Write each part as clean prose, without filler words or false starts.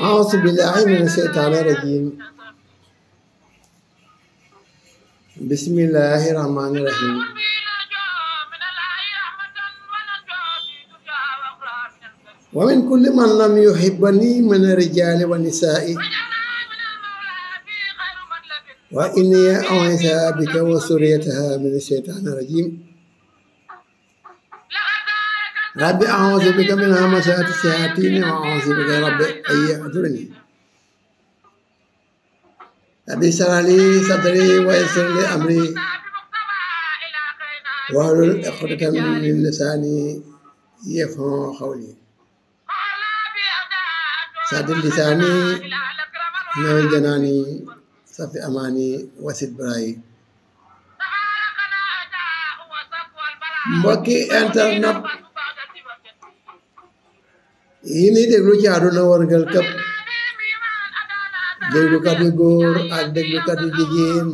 أعوذ بالله من الشيطان الرجيم بسم الله الرحمن الرحيم ومن كل من لم يحبني من الرجال والنساء وإني أعيذها بك وذريتها من الشيطان الرجيم رب أعوذ بك من همزات الشياطين وأعوذ بك رب أن يحضرني رب اشرح لي صدري ويسر لي أمري واحلل عقدة من لساني يفقهوا قولي سدد لساني نور جناني صفي أماني وسد براي mbokki internet yi ni déglu ci àdduna wërngal këpp déglukat yu góor ak déglukat yu jigéen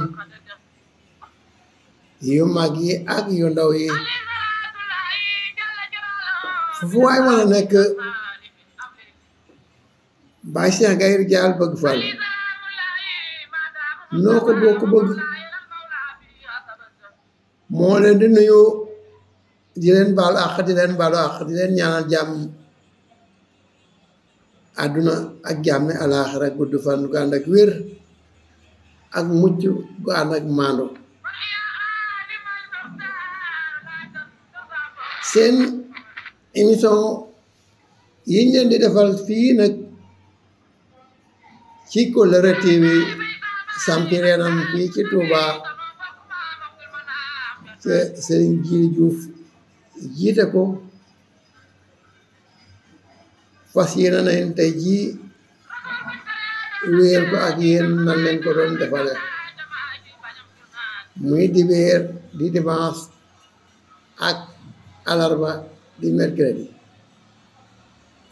yu mag yi ak yu ndaw yi foofu waay mën a nekk Baye Cheikh Gaye Ridial bëgg fal noo ko bokk bëgg moo leen di nuyu di leen baalu àq di leen baalu àq di leen ñaanal jàmm àdduna ak jàmmi alaaxira gudd fan gu ànd ak wér ak mucc gu ànd ak maandu seen émission yiñ leen di defal fii nag ci Kóllëre TV sampi reenam fii ci Touba te Serigne Djily Diouf jiite ko fas yéene nañ tey jii wéer ko ak yéen nan leen ko doon defale muy dibeer di dimanche ak alarba di mercredi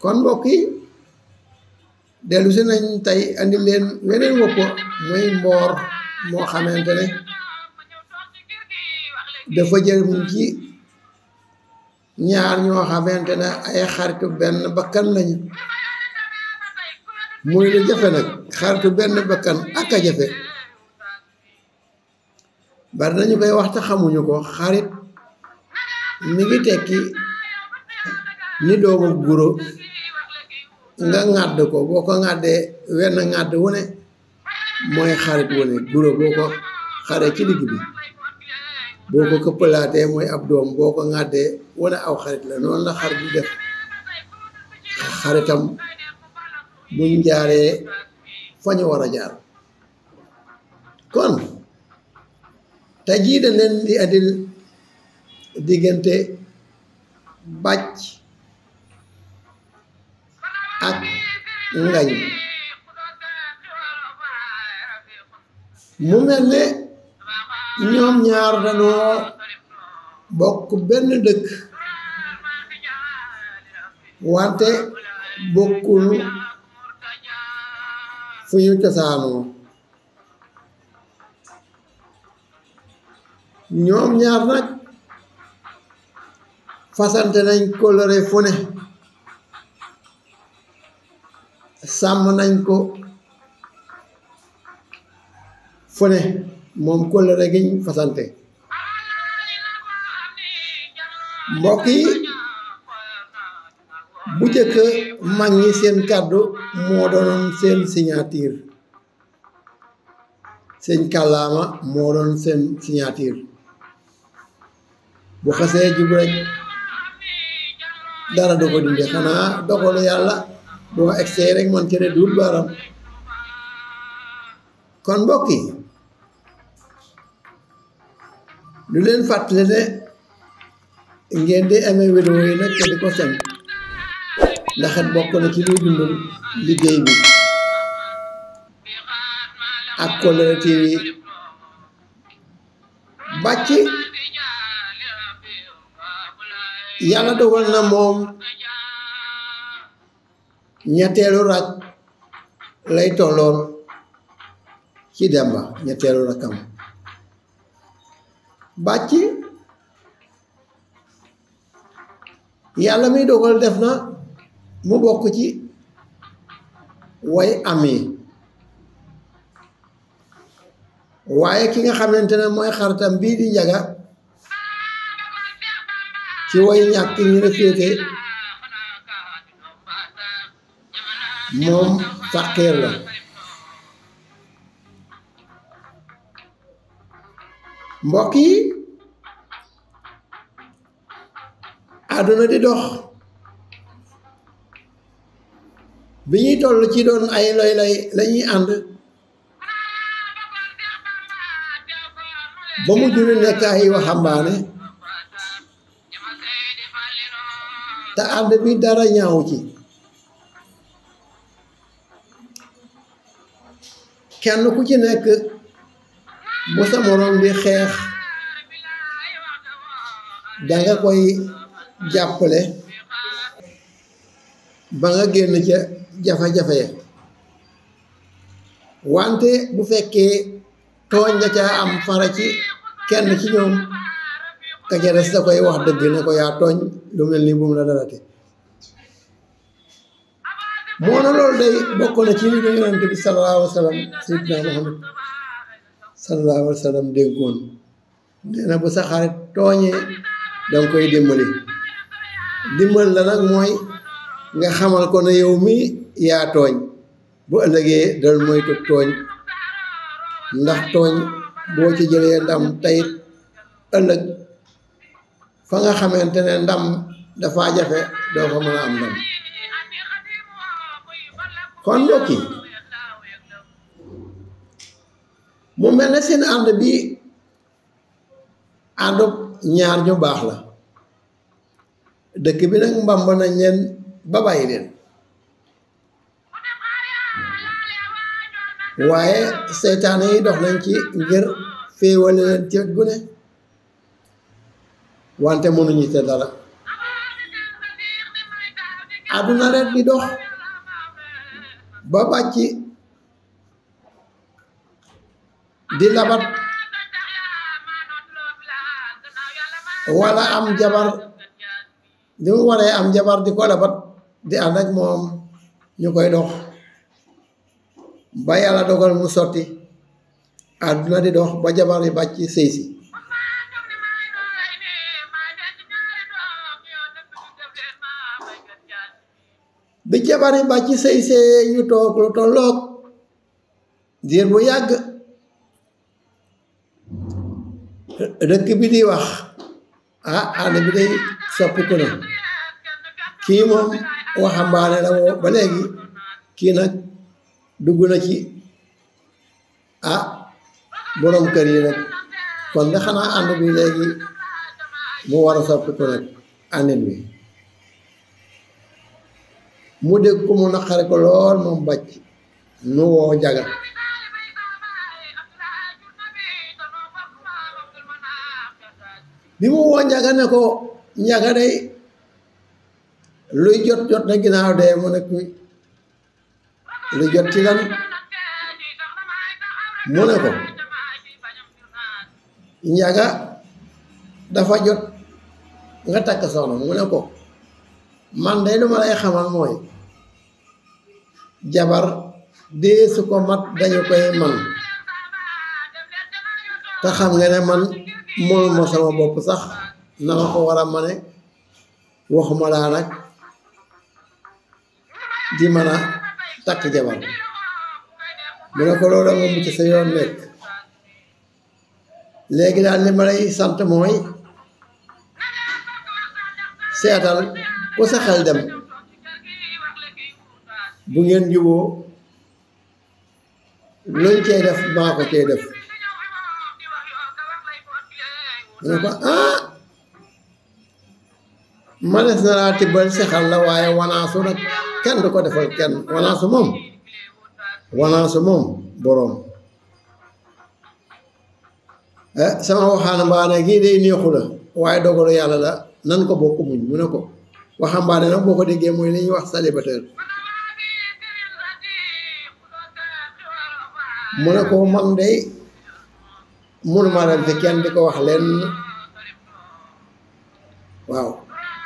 kon mbokk yi dellu si nañ tey andi leen weneen woppo muy mboor moo xamante ne dafa jël ci ñaar ñoo xamante ne ay xaritu benn bakkan lañu muy lu jafe nag xaritu benn bakkan ak a jafe bari nañu koy wax te xamuñu ko xarit mi ngi tekki ni doomu guro nga ŋàdd ko boo ko ŋàddee wenn ŋàdd wu ne mooy xarit wu ne guro boo ko xaree ci digg bi boo ko këppalaatee mooy ab doom boo ko ŋàddee wane aw xarit la noonu la xarit di def xaritam buñ jaaree fa ñu war a jaar kon te jii dañ leen di andil diggante bàcc ak ngañ mu mel ne ñoom ñaar dañoo bokk benn dëkk wante bokkul fu ñu cosaanoo ñoom ñaar nag fasante nañ kóllëre fu ne sàmm nañ ko fu ne moom kóllëre giñ fasante mbokk yi bu jëkk mag ñi seen kàddu moo doonoon seen signature seen kàllaama moo doon seen signature bu xasee jub rek dara du ko dindi xanaa dogalu yàlla boo egsee rek man cere duul baaram kon mbokk yi lu leen fàttali ne ngeen di amee vidéo yi nag te di ko sem ndax it bokk na ci luy dundal liggéey bi ak Kóllëre TV bàcc yàlla dogal na moom ñetteelu rak lay tolloon ci Demba ñetteelu rakam bàcc yàlla muy dogal def na mu bokk ci way am yi waaye ki nga xamante ne mooy xaritam bii di njaga ci way ñàkk ñi la féete moom faqiir la mbokk yi àdduna di dox bi ñuy toll ci doon ay lay lañuy ànd ba mu juri nekk ay waxambaane te ànd bi dara ñaaw ci kenn ku ci nekk bu sa moroom di xeex danga koy jàppale ba nga génn ca jafe-jafe ya wante bu fekkee tooñ nga ca am fara ci kenn ci ñoom ka ca des da koy wax dëgg ne ko yaa tooñ lu mel ni bu mu la dalate moo na loolu day bokk na ci li Yonent bi sallallahu alayhi wa sallam Seydina Muhammad sallallahu alayhi wa sallam dénkoon nee na bu sa xarit tooñee danga koy dimbali dimbal la nag mooy nga xamal ko ne yow mi yaa tooñ bu ëllëgee dal moytu tooñ ndax tooñ boo ci jëlee ndam tayit ëllëg fa nga xamante ne ndam dafa jafe doo ko mën a am ndam kon mbokk yi mu mel ne seen ànd bi àndub ñaar ñu baax la dëkk bi nag mbamba nañ leen ba bàyyi leen waaye seytaane yi dox nañ ci ngir féewale leen ci wet gu ne wante mënuñu te dara àdduna ret di dox ba bàcc di labat wala am jabar di mu waree am jabar di ko labat di ànd ak moom ñu koy dox ba yàlla dogal mu sotti àdduna di dox ba jabar yi bàcc sëy si bi jabar yi bàcc sëy see ñu toog lu tolloog diir bu yàgg dëkk bi di wax ànd bi day soppiku na kii moom waxambaane la woo ba léegi kii nag dugg na ci boroom kër yi nag kon da xanaa ànd bi léegi mu war a soppiku nag àndin bi mu dégg ko mu naqare ko lool moom bàcc nu woo njaga bi mu woo njaga ne ko njaga day luy jot na ginnaaw dee mu ne kuy lu jot ci lan mu ne ko njaga dafa jot nga takk soxna mu ne ko man day lu ma lay xamal mooy jabar dee su ko mat dañu koy man te xam nga ne man mënuma sama bopp sax na ma ko war a mane waxuma laa nag di mën a takk jabar mu ne ko loolu nga mucc sa yoon nekk léegi daal li ma lay sant mooy seetal ku sa xel dem bu ngeen juboo luñ cee def maa ko cee def mu ne ko manes na laa tibbal sexal la waaye wanaasu nag kenn du ko defal kenn wanaasu moom boroom sama waxambaane gii day neexu la waaye dogalu yàlla la nan ko bokk muñ mu ne ko waxambaane nag boo ko déggee mooy li ñuy wax célibataire mu ne ko man day mënuma dem fi kenn di ko wax leen waaw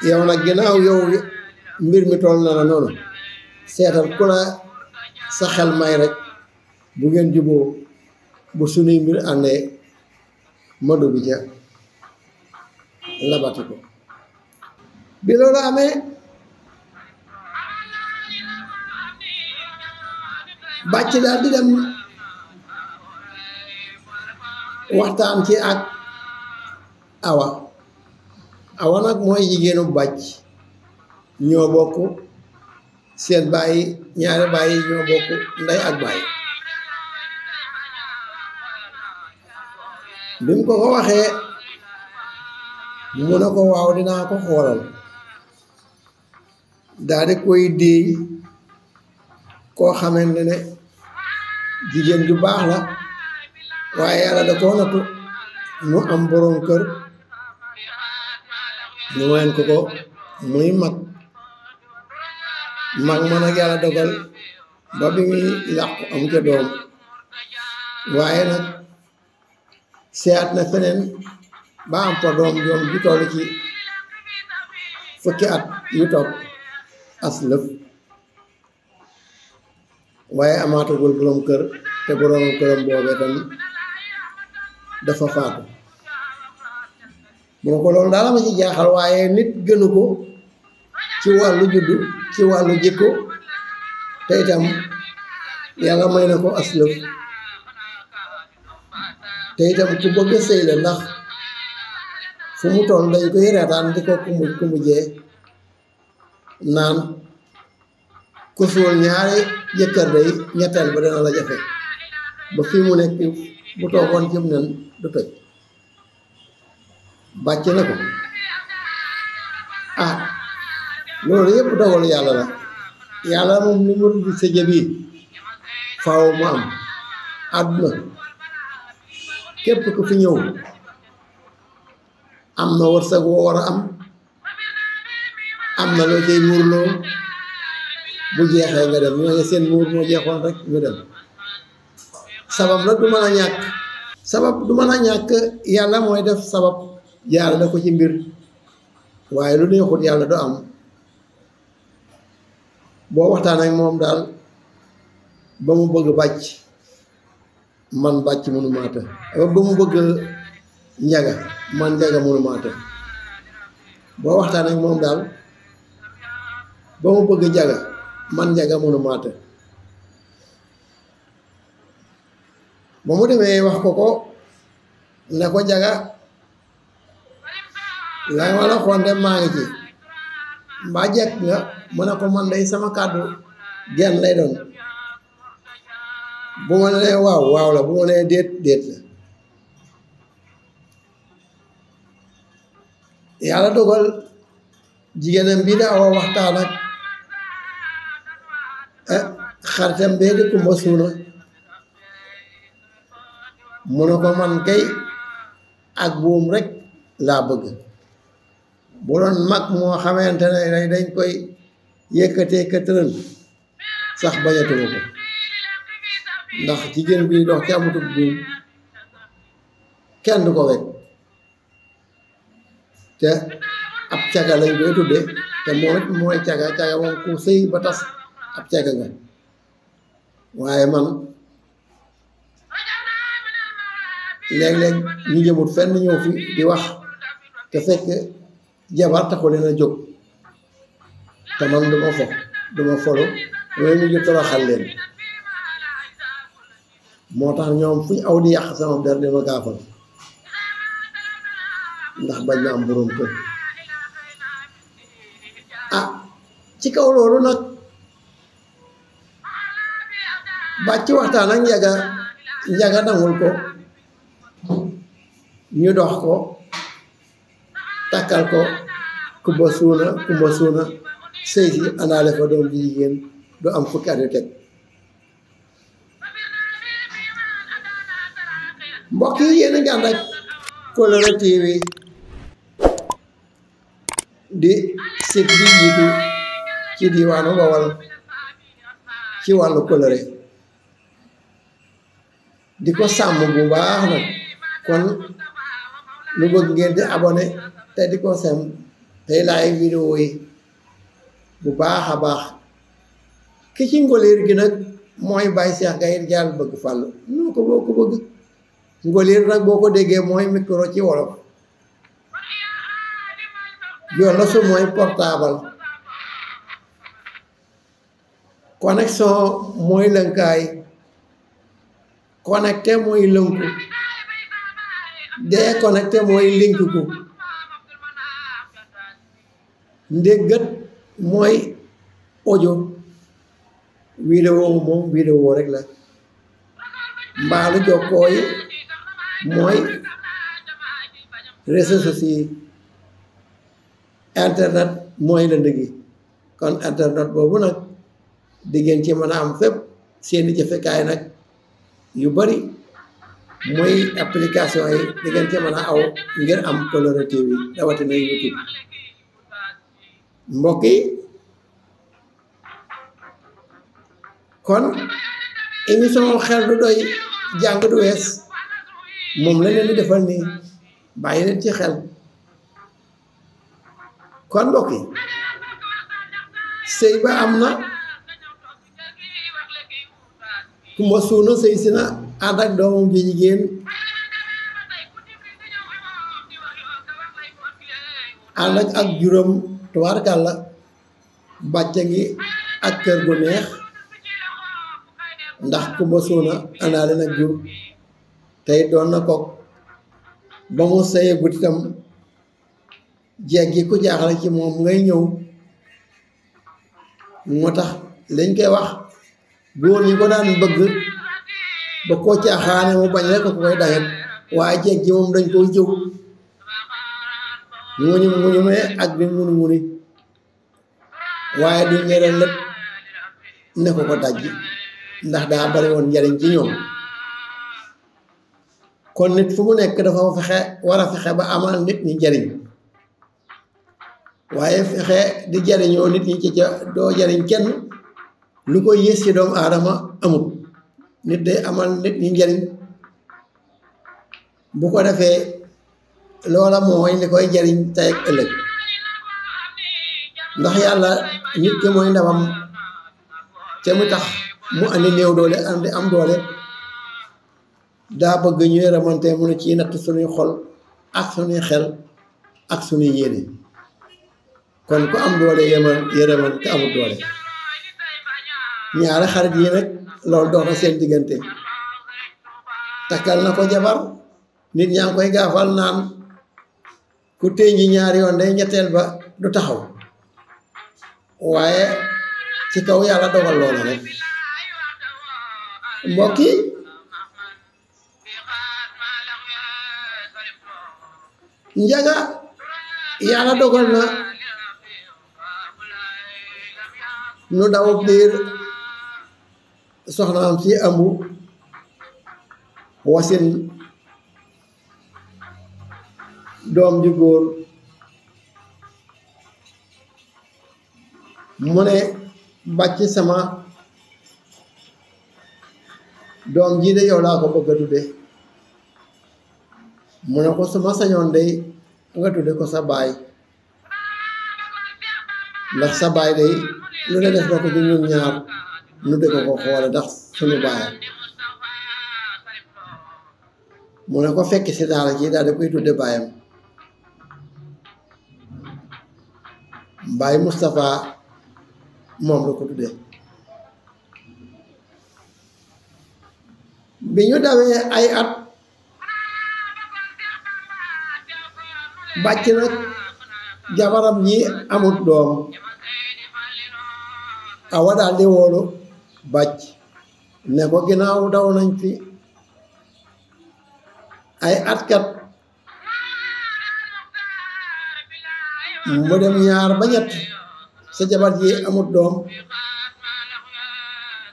yow nag ginnaaw yow mbir mi toll na la noonu seetal ku la sa xel may rek bu ngeen juboo bu sunuy mbir àndee ma dugg ca labati ko bi loolu amee bàcc daal di dem waxtaan ci ak awa nag mooy jigéenu bàcc ñoo bokk seen bàyyi ñaari bàyyi ñoo bokk ndey ak bàyyi bi mu ko waxee mu ne ko waaw dinaa ko xoolal daal di koy déey koo xamante ne jigéen ju baax la waaye yàlla da koo nattu mu am boroom kër ñu wayen ko muy mag ma nag yàlla dogal ba bi muy làqu am ca doom waaye nag seet na feneen ba am fa doom ju toll ci fukki at yu topp as lëf waaye amaatagul boroom kër te boroom këram boobee tam dafa faatu mu ne ko loolu daal ma ci jaaxal waaye nit gënu ko ci wàllu juddu ci wàllu jikko te itam yàlla may na ko aslëf te itam ku bëgg sëy la ndax fu mu toll dañ koy reetaan di ko ku mujjee naan ku suul ñaari jëkkër day ñetteel ba dana la jafe ba fii mu nekk bu toogoon cim nen du toj bàcc na ko loolu yëpp dogalu yàlla la yàlla moom ni mu di sa jëbi faaw mu am àdduna képp ku fi ñëw am na wërsëg woo war a am na loo cay muurloo bu jeexee nga dem ñooñu seen muur moo jeexoon rek ñu dem sabab nag du mën a ñàkk sabab du mën a ñàkk yàlla mooy def sabab jaarale na ko ci mbir waaye lu neexut yàlla du am boo waxtaan ak moom daal ba mu bëgg bàcc man bàcc mënu maa të ba mu bëgg njaga man njaga mënu maa të boo waxtaan ak moom daal ba mu bëgg njaga man njaga mënu maa të ba mu demee wax ko ne ko njaga la ma la xoon de maa ngi ci mbaa jekk nga mu ne ko man day sama kàddu genn lay doon bu ma nee waaw waaw la bu ma nee déet déet la yàlla dogal jigéenam bii da awa waxtaan ak xaritam bee di Kumba Suuna mu ne ko man kay ak buum rek laa bëgg bu doon mag moo xamante ne dañ koy yëkkatee ka tëral sax bañatuma ko ndax jigéen bi dox ci amutub buum kenn du ko wekk te ab caga lañ koy tudde te mooy caga moom ku sëy ba tas ab caga nga waaye man léeg-léeg ñu jëmut fenn ñëw fi di wax te fekk jabar taxu leen a jóg te man duma folu damay mujj toroxal leen moo tax ñoom fu ñu aw di yàq sama der dama gaafal ndax bañ na am boroom kër ci kaw loolu nag bàcc waxtaan ak njaga dangul ko ñu dox ko takkal ko Kumba Suuna sëy si àndaale fa doom ji jigéen du am fukki at yu teg mbokk yi yéen a ngi ànd ak Kolere TV di site bi jiitu ci diwaanu Bawol ci wàllu kolere di ko sàmm bu baax nag kon lu bëgg ngeen di abonné te di ko sem tey like vidéo yi bu baax a baax ki ci ngóliir gi nag mooy Baye Cheikh Gaye Jaal bëgg fàllu noo ko boo ko bëgg ngoliir nag boo ko déggee mooy micro ci wolof jolosu mooy portable connexion mooy lënkaay connecté mooy lënku déconnecté mooy linku ndéggat mooy audio vidéo moom vidéo rek la mbaalu jokkoo yi mooy réseaux sociaux yi internet mooy la ndëgi kon internet boobu nag diggéen ci mën a am fépp seeni jëfekaay nag yu bari muy application yi diggéen ci mën a aw ngir am Kolore TV rawatina YouTube mbokk yi kon émission xel du doy jàng du wees moom la leen di defal nii bàyyi leen ci xel kon mbokk yi sëy ba am na Kumba Suuna sëy si na ànd ak doomam bi jigéen ànd ak juróom tubaarkàlla bàcca ngi ak kër gu neex ndax Kumba Suuna àndaale nag jur tey doon na kook ba mu sëyee gut itam jeeg gi ku jaaxle ci moom ngay ñëw moo tax lañ koy wax góor ñi ko daan bëgg ba koo caaxaane mu bañ rek ko koy daget waaye jeeg ji moom dañ koy jëw muñu mee ak bi muni waaye du ñere lépp ne ko dajji ndax daa bari woon njariñ ci ñoom kon nit fu mu nekk dafa war a fexe ba amal nit ñi njariñ waaye fexe di jariñoo nit ñi ci ca doo jariñ kenn lu koy yées ci doomu aadama amut nit day amal nit ñi njariñ bu ko defee loola mooy li koy jariñ tey ak ëllëg ndax yàlla nit ki mooy ndawam ca mu tax mu andi néew doole andi am doole daa bëgg ñu yërëmante mu ne ci natt suñuy xol ak suñuy xel ak suñuy yéene kon ku am doole yërëmal ku amul doole ñaari xarit yi nag loolu dox na seen diggante takkal na ko jabar nit ñaa ngi koy gaafal naan ku tënji ñaari yoon day ñetteel ba du taxaw waaye ci kaw yàlla dogal loola rek mbokk yi njaga yàlla dogal na nu daw biir soxnaam ci ambu wasin doom ju góor mu ne bàcc sama doom ji de yow laa ko bëgg a tudde mu ne ko suma sañoon day nga tudde ko sa baay ndax sa baay day lu ne def na ko ci ñun ñaar nu de ko xoole ndax sunu baay mu ne ko fekk si daara ji daal di koy tudde baayam Baay Moustapha moom la ko tudde bi ñu dawee ay at bàcc nag jabaram ji amut doom awa daal di woolu bàcc ne ko ginnaaw daw nañ fi ay atkat mu dem ñaar ba ñett sa jabar ji amut doom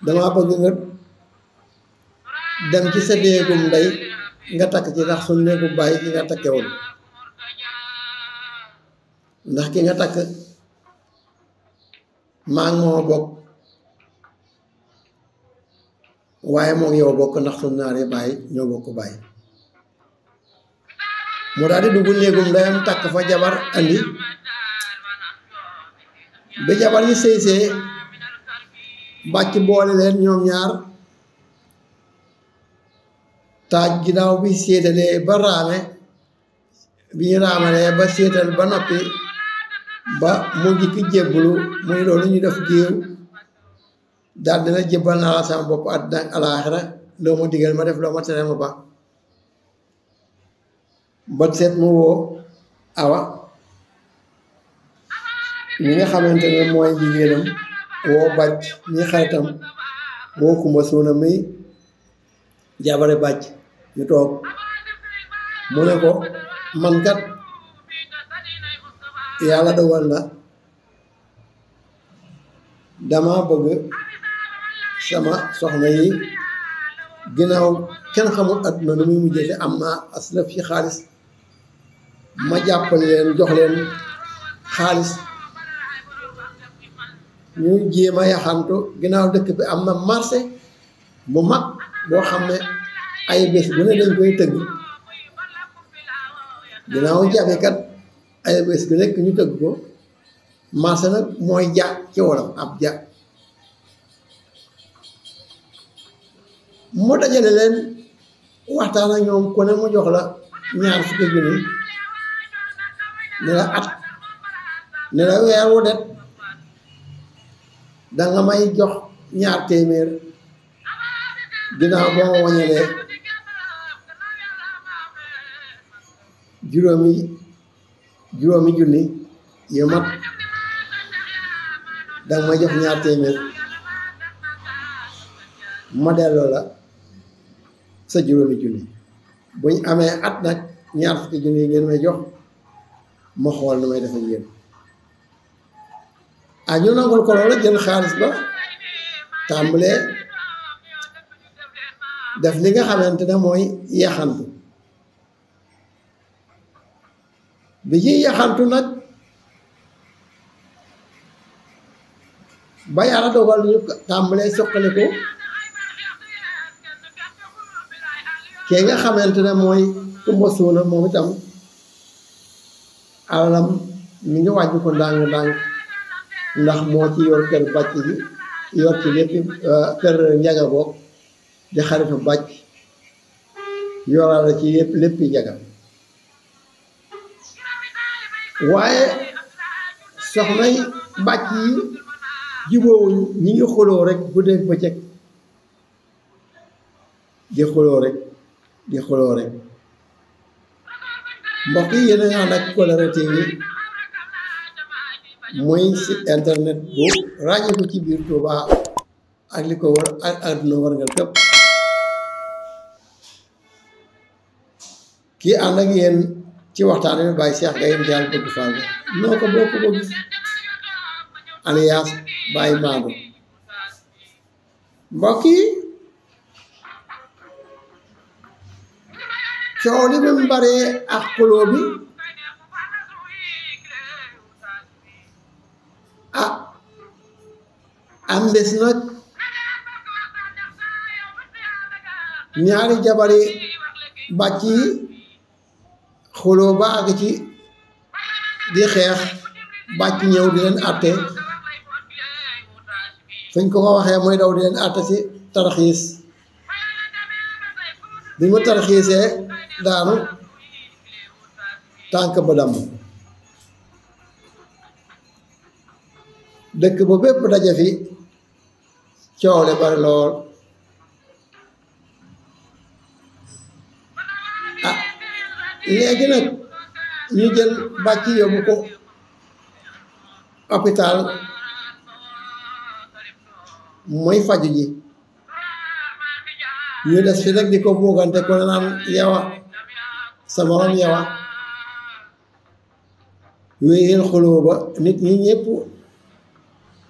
dama bëgg nga dem ci sa néegum ndey nga takk ci ndax suñ néegum bàyyi ki nga takkewul ndax ki nga takk maa ngi moo bokk waaye moom yow bokk ndax suñ naari bàyyi ñoo bokk bàyyi mu daal di dugg néegum ndeyam takk fa jabar andi ba jabar yi sëy bàcc boole leen ñoom ñaar taaj ginnaaw bi séetalee ba raame bi ñu raamalee ba séetal ba noppi ba mu jikki jébbulu mu ne loolu ñu def géew daal dina jébbal naa la sama bopp àddina ak alaaxira loo ma digal ma def loo ma tere ma ba bët seet mu woo awa ñi nga xamante ne mooy jigéenam woo bàcc ñi xaritam woo kumba suuna mi jabare bàcc ñu toog mu ne ko man kat yàlla dogal na dama bëgg sama soxna yi ginnaaw kenn xamul àdduna nu muy mujjee te am naa aslaf ci xaalis ma jàppale leen jox leen xaalis ñu jéem a yaxantu ginnaaw dëkk bi am na marché bu mag boo xam ne ay bés bu ne dañ koy tëgg ginnaaw jabekat ay bés bu nekk ñu tëgg ko marché nag mooy ja ci wolof ab ja mu dajale leen waxtaan ak ñoom ku ne mu jox la ñaar fukki junni ne la at ne la weer wu det danga may jox ñaar téeméer ginnaaw boo ma wañalee juróomi junni yu mat danga may jox ñaar téeméer ma delloo la sa juróomi junni buñ amee at nag ñaar fukki junni yi ngeen may jox ma xool nu may def ak yéen ñu nangul ko loola jël xaalis ba tàmbalee def li nga xamante ne mooy yaxantu bi ci yaxantu nag ba yàlla dogal ñu tàmbalee soqaliku kee nga xamante ne mooy kumba suuna moom itam alalam mi ngi wàññi ko ndànk-ndànk ndax moo ci yor kër bàcc gi yor ci lépp kër njaga boog di xaritu bàcc yoraale ci léppi njaga waaye soxnay bàcc yi jubóowuñ ñi ngi xuloo rek guddeeg bëccëg di xuloo rek mbokk yi yéen a ngi ànd ak Kolera TV muy site internet bu ràññeeku ci biir Touba ak li ko wër ak àdduna war nga këpp kii ànd ak yéen ci waxtaan wi Baye Cheikh Gaye Ndial bëgg Fall noo ko bokk bëgg alias Baye Maodo mbokk yi coow li mu baree ak xuloo bi am bés nag ñaari jabari bàcc yi xuloo ba àgg ci di xeex bàcc ñëw di leen àtte fuñ ko waxee mooy daw di leen àtte ci tarxiis bi mu tarxiisee daanu tànk ba damm dëkk ba bépp daje fi coow le bari lool léegi nag ñu jël bàcc yóbbu ko hôpital mooy faju ji ñu des fi rek di ko buugante ko naan yawa sa morom yawa wéyal xuloo ba nit ñi ñëpp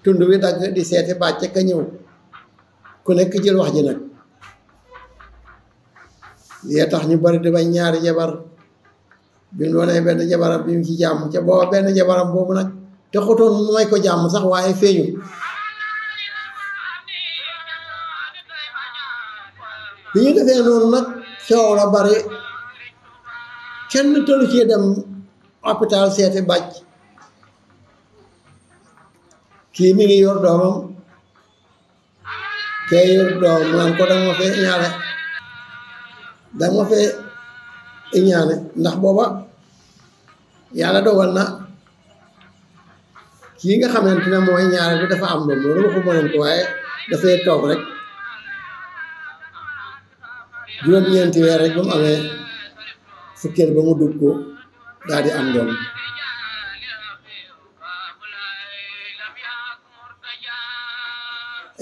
tund wi dagg di seeti bàcc ka ñëw ku nekk jël wax ji nag lii tax ñu bari di bañ ñaari jabar bi mu doonee benn jabaram bi mu ci jàmm ca booba benn jabaram boobu nag te xutoon mu may ko jàmm sax waaye feeñu bi ñu defee noonu nag coow la bari kenn tëlu ci dem hôpital seeti bàcc kii mi ngi yor doomam kee yor doom naan ko danga ma fee iñaane danga ma fee iñaane ndax booba yàlla dogal na kii nga xamante ne mooy ñaare bi dafa am doom loolu waxuma leen ko waaye dafay toog rek juróom-ñeenti weer rek ba mu amee fukkeel ba mu dugg ko daal di am doom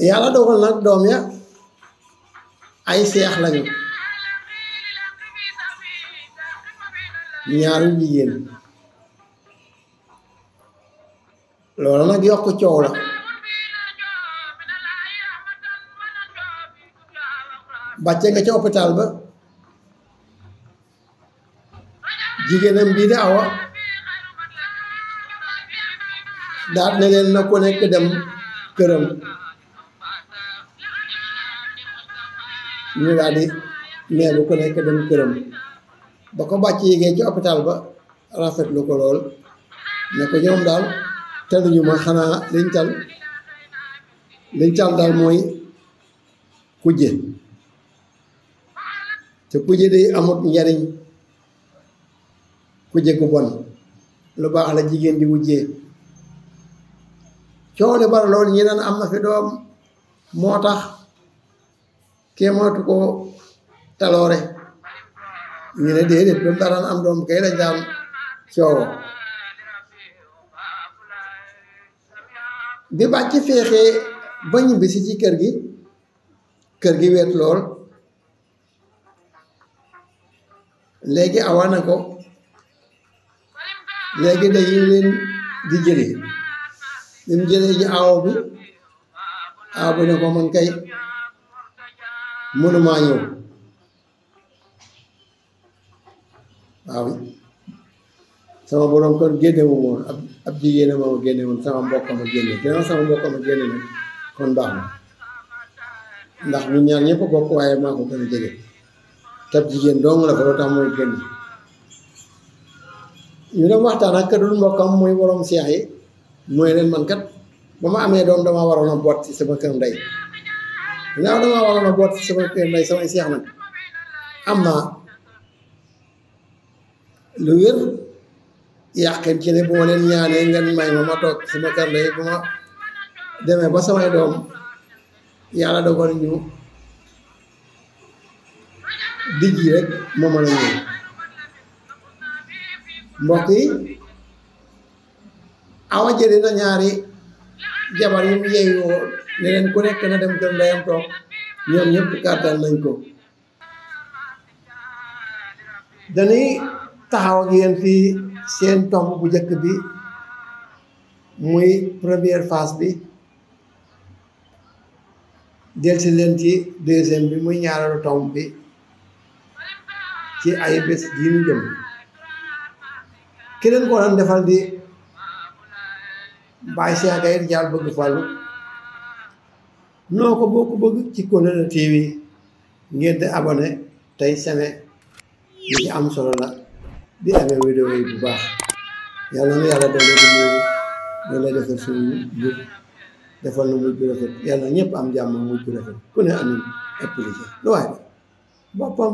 yàlla dogal nag doom ya ay seex lañu ñaaru jigéen loolu nag yokk coow la bàcce nga ca hôpital ba jigéenam bii di Awa daal ne leen na ku nekk dem këram ñu daal di neelu ku nekk dem këram ba ko bàcc yéegee ci hôpital ba rafetlu ko lool ne ko ñoom daal taluñu ma xanaa liñ tal daal mooy kujje te kujje day amut njariñ kujje gu bon lu baax la jigéen di wujjee coow li bari loolu ñi naan am na fi doom moo tax kee mootu ko taloore ñu ne déedéet ba mu daan am doom kay lañ daan coowo bi bàcc feexee ba ñibbisi ci kër gi weet lool léegi Awa na ko léegi dañu leen di jëlee bi mu jëlee ji aaw bi ne ko man kay mënumaa ñëw waaw sama borom kër génnewu woon ab jigéen ma génne woon sama mbokk ma génne ginnaaw sama mbokk ma génne nag kon baax na ndax ñu ñaar ñëpp bokk waaye maa ko gën a jege tab jigéen dong la fa loo tax mooy génn ñu dem waxtaan ak kër dul mbokkam muy borom seex yi mooy leen man kat ba ma amee doom dama waroon a boot ci sama kër ndey ginnaaw dama waroon a boot ci sama kër ndey samay seex nag am naa lu wér yàqin ci ne bu ma leen ñaanee ngeen may ma toog sama kër ndey bu ma demee ba samay doom yàlla dogal ñu dijj rek moo mën a ñëw mbokk yi Awa jëli na ñaari jabar yi mu yeeyoo ne leen ku nekk na dem kër ndeyam toog ñoom ñëpp kàttan nañ ko dañuy taxaw ak yéen fii seen tomb bu njëkk bi muy première phase bi delsi leen ci deuxième bi muy ñaareelu tomb bi ci ay bés yi ñu jëm ki leen ko doon defal di Baye Cheikh Gaye Dial bëgg Fallou noo ko boo ko bëgg ci Kollere TV ngeen di abonné tey seme li ci am solo la di amee vidéo yi bu baax yàlla na yàlla doole di nuyu doole defal suñu mujj defal na mujj bu rafet yàlla ñëpp am jàmm mujj bu rafet ku ne amin ëpp lu waaye boppam